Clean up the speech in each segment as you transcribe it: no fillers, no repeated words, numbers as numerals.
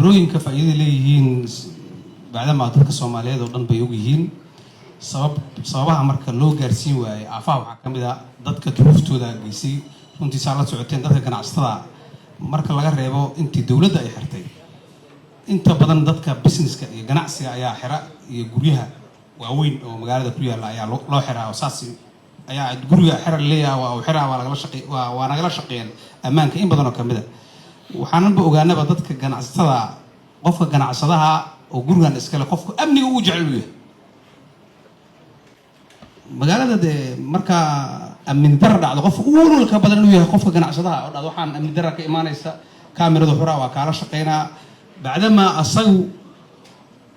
Kaamirooyinka faa'iidada leeyihiin, bacdamaa dadka Soomaaliyeed oo dhan bay og yihiin. Sababaha marka loo gaarsiin waayey aafaha waxaa ka mid a dadka duruuftooda geysay. Runtii, saa la socoteen, dadka ganacsatada marka laga reebo intii dowladda ay xirtay, inta badan dadka businesska iyo ganacsiga ayaa xira, iyo guryaha waaweyn oo magaalada ku yaalla ayaa loo xiraa, oo saas ayaa guriga xira leeyahay, waa uu xiraa, waa lagala shaqey, waa nagala shaqeeyeen ammaanka in badan oo kamid a. Waxaananba ogaanaba dadka ganacsatada, qofka ganacsadaha oo gurigan iskale, qofku amniga ugu jecel uu yahay magaalada. Dee markaa amni dara dhacdo, qofka ugu walwalka badan inuu yahay qofka ganacsadaha oo dhacdo, waxaan amni dara ka imaanaysa, kaamirada xuraa waa kaala shaqeynaa, bacdamaa asagu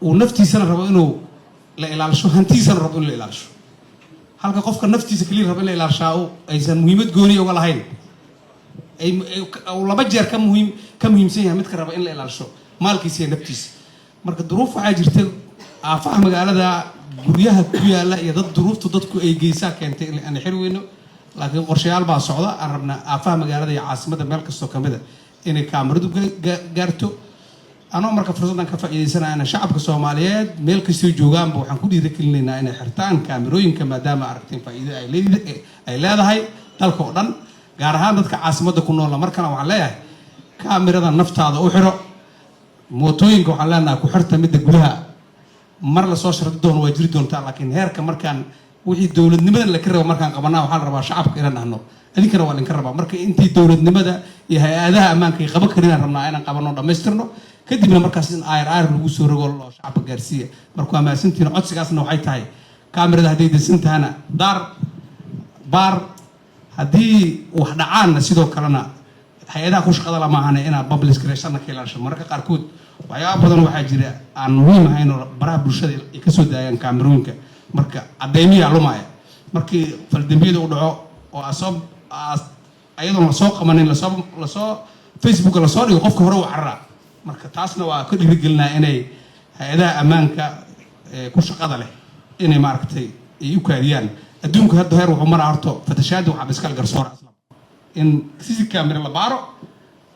uu naftiisana rabo inuu la ilaalisho, hantiisana rabo inuu la ilaalisho, halka qofka naftiisa keliya rabo in la ilaalishaa aysan muhiimad gooniya uga lahayn, uu laba jeer ka muhiimsan yahay midka raba in la ilaalisho maalkiisa iyo naftiisa. Marka duruuf waxaa jirta aafaha magaalada guryaha ku yaalla iyo dad duruuftu dadku ay geysaa keentay in aan xiri weyno, laakiin qorshayaal baa socda. Aan rabnaa aafaha magaalada iyo caasimadda meel kastoo kamid a inay kaamiradu gaarto. Anoo marka fursaddan ka faa'iidaysanayana, shacabka Soomaaliyeed meel kastoo joogaanba waxaan ku dhiirigelinaynaa inay xirtaan kaamirooyinka, maadaama aragteen faa'iido ay leedahay dalka oo dhan, gaar ahaan dadka caasimadda ku noola. Markana waxaan leeyahay, kaamirada naftaada u xiro. Mootooyinka waxaan leenahay ku xirta midda gudaha. Mar lasoo shardi doono waa jiri doontaa, laakiin heerka markaan wixii dowladnimadan laka rabo markaan qabanaa, waxaa la rabaa shacabka inaan dhahno, adinkana waa idinka rabaa. Marka intii dowladnimada iyo hay-adaha ammaanka ay qaban karin aan rabnaa inaan qabano, dhammaystirno, kadibna markaas in ayr ayr lagu soo rogo loo shacabka gaarsiiya. Marka waa mahadsantihiin. Codsigaasna waxay tahay, kaamirada hadday dansan tahana daar baar, haddii wax dhacaanna sidoo kalena hay-adaha ku shaqada lamaahane inaad public relationna ka ilaasho. Mararka qaarkood waxyaaba badan waxaa jira aan muhiim ahayn oo baraha bulshada ay kasoo daayaan kaamirooyinka. Marka cadeymiyaa lumaya markii faldambiyada u dhaco oo asoo ayadoon lasoo qabanin lasoo Facebooka lasoo dhigo, qofka hore u cararaa. Marka taasna waa ka dhiirigelinaa inay hay-adaha ammaanka ku shaqada leh inay maaragtay ay u kaadiyaan. Adduunka hadda heer wuxuu maraa horto fatashaada waxaa iskale garsoora aslam in CC camera la baaro,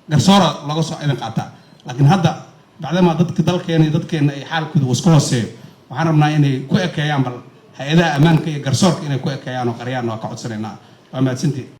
garsoora laga soo idin qaataa. Laakiin hadda bacdamaa dadka dalkeena iyo dadkeena ay xaalkooda uu iska hooseeyo, waxaan rabnaa inay ku ekeeyaan bal hay-adaha ammaanka iyo garsoorka inay ku ekeeyaan oo qariyaan. Waa ka codsanaynaa. Waa mahadsantiin.